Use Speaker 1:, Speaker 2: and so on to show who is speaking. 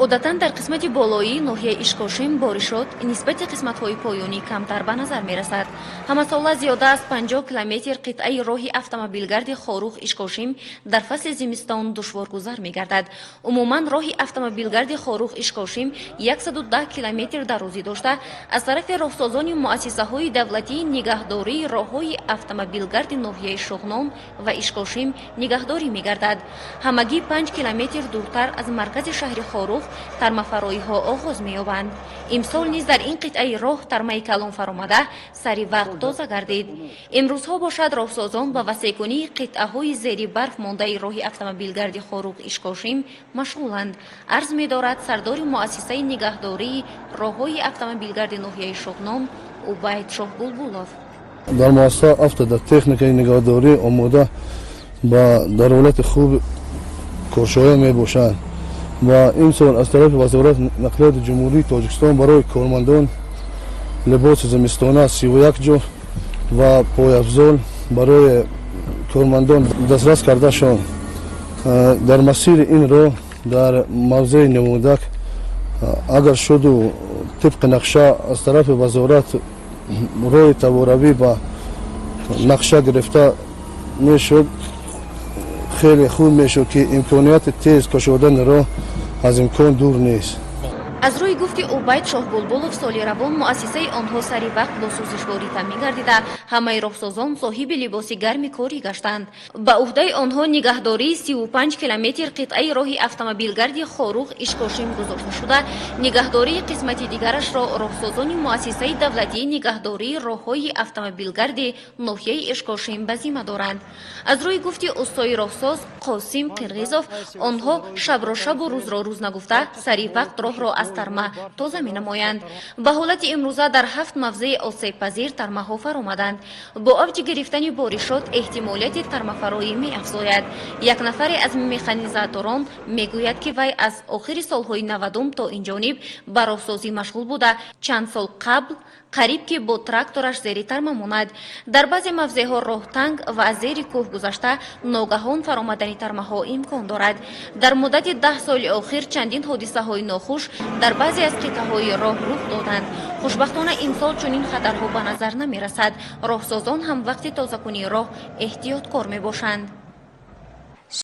Speaker 1: Одатан дар қисмати болоии ноҳияи Ишкошим боришот нисбати қисматҳои поёнӣ камтар ба назар мерасад. Ҳамасола зиёда аз 50 километр қитъаи роҳи автомобилгарди Хоруғ Ишкошим дар фасли зимистон душворгузар мегардад. Умуман, роҳи автомобилгарди Хоруғ Ишкошим 110 километр дарозӣ дошта, аз тарафи роҳсозони муассисаҳои давлатии нигаҳдории роҳҳои автомобилгарди ноҳияи Шуғнон ва Ишкошим нигаҳдорӣ мегардад. Ҳамагӣ 5 километр дуртар аз маркази шаҳри Хоруғ тармафароиҳо оғоз меёбанд. Имсол низ дар ин қитъаи роҳ тармаи калон фаромада, сари вақт тоза гардид. Имрӯзҳо бошад, роҳсозон ба васеъкунии қитъаҳои зери барф мондаи роҳи автомобилгарди Хоруғ Ишкошим машғуланд, арз медорад сардори муассисаи нигаҳдории роҳҳои автомобилгарди ноҳияи Шуғнон Убайд Шоҳбулбулов.
Speaker 2: Дар муассиса афтода техникаи нигаҳдорӣ омода ба дар ҳолати хуб коршоя мебошанд ва имсол аз тарафи Вазорати нақлиёти Ҷумҳурии Тоҷикистон барои кормандон либоси зимистона 31 ҷо ва пойафзол барои кормандон дастрас карда шуд. Дар масири ин роҳ, дар мавзеи Намудак, агар шуду тибқи нақша аз тарафи вазорат роҳи таворавӣ ба нақша гирифта мешуд, хеле хуб мешуд, ки имконияти тез кушодани роҳ аз имкон дур нест.
Speaker 1: Аз рӯи гуфти Убайд Шоҳбулбулов, соли равон муассисаи онҳо сари вақт бо сӯзишворӣ таъмин гардида, ҳамаи роҳсозон соҳиби либоси гарми корӣ гаштанд. Ба уҳдаи онҳо нигаҳдории 35 километр қитъаи роҳи автомобилгарди Хоруғ Ишкошим гузошта шуда, нигаҳдории қисмати дигарашро роҳсозони муассисаи давлатии нигаҳдории роҳҳои автомобилгарди ноҳияи Ишкошим ба зимма доранд. Аз рӯи гуфти устои роҳсоз Қосим Қирғизов, онҳо шабро шабу рӯзро рӯз нагуфта, сари вақт роҳро аз тарма тоза менамоянд. Ба ҳолати имрӯза дар ҳафт мавзеи осебпазир тармаҳо фаромаданд. Бо авҷи гирифтани боришот эҳтимолияти тармафароӣ меафзояд. Як нафаре аз механизаторон мегӯяд, ки вай аз охири солҳои 90-ум то ин ҷониб ба роҳсозӣ машғул буда, чанд сол қабл қариб ки бо трактораш зери тарма монад. Дар баъзе мавзеъҳо роҳ танг ва аз зери кӯҳ гузашта, ногаҳон фаромадани тармаҳо имкон дорад. Дар муддати 10 соли охир чандин ҳодисаҳои нохуш дар баъзе аз қитъаҳои роҳ рух доданд. Хушбахтона, имсол чунин хатарҳо ба назар намерасад. Роҳсозон ҳам вақти тозакунии роҳ эҳтиёткор мебошанд.